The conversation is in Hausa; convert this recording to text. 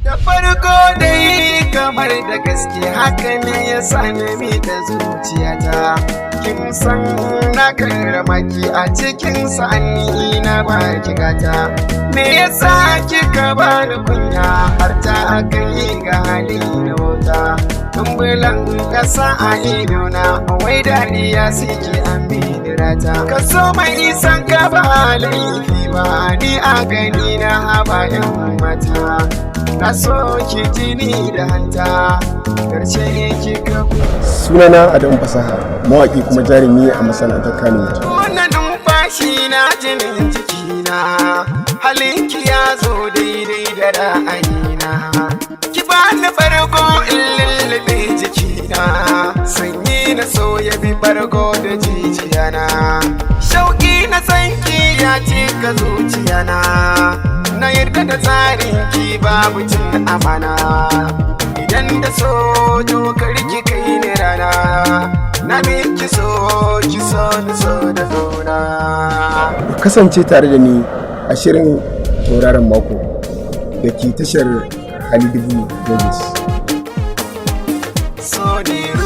Da farko dai kamar da gaske haka ne ya sani da zuciyata. Kin san na karrama ki a cikin sa'anni na baki gata. Me yasa kika bani kunya har ta kai ga hali na wauta? Tumbulan kasa a idona, wai dariya suke an rata. Ka so mai isan ka ba laifi ba, ni a gani na haba yan mata. Na so ki jini da hanta, karshe kika Sunana Adam Fasaha, mawaƙi kuma jarumi a masana'antar Kannywood. Wannan numfashi na, jinin jikina, halinki ya zo daidai da ra'ayina. Ki bani bargo in lullube jikina, sanyi na so ya bi bargo da jijiyana. Shauki na sanki ya cika zuciyana, na yarda da tsarin ki, babu cin amana. Idan da so to ki kai ni rana, na miki so, ki so ni so da zona. Ku kasance tare da ni a shirin Tauraron Mako da ke tashar Hali Dubu Lagos. So ne.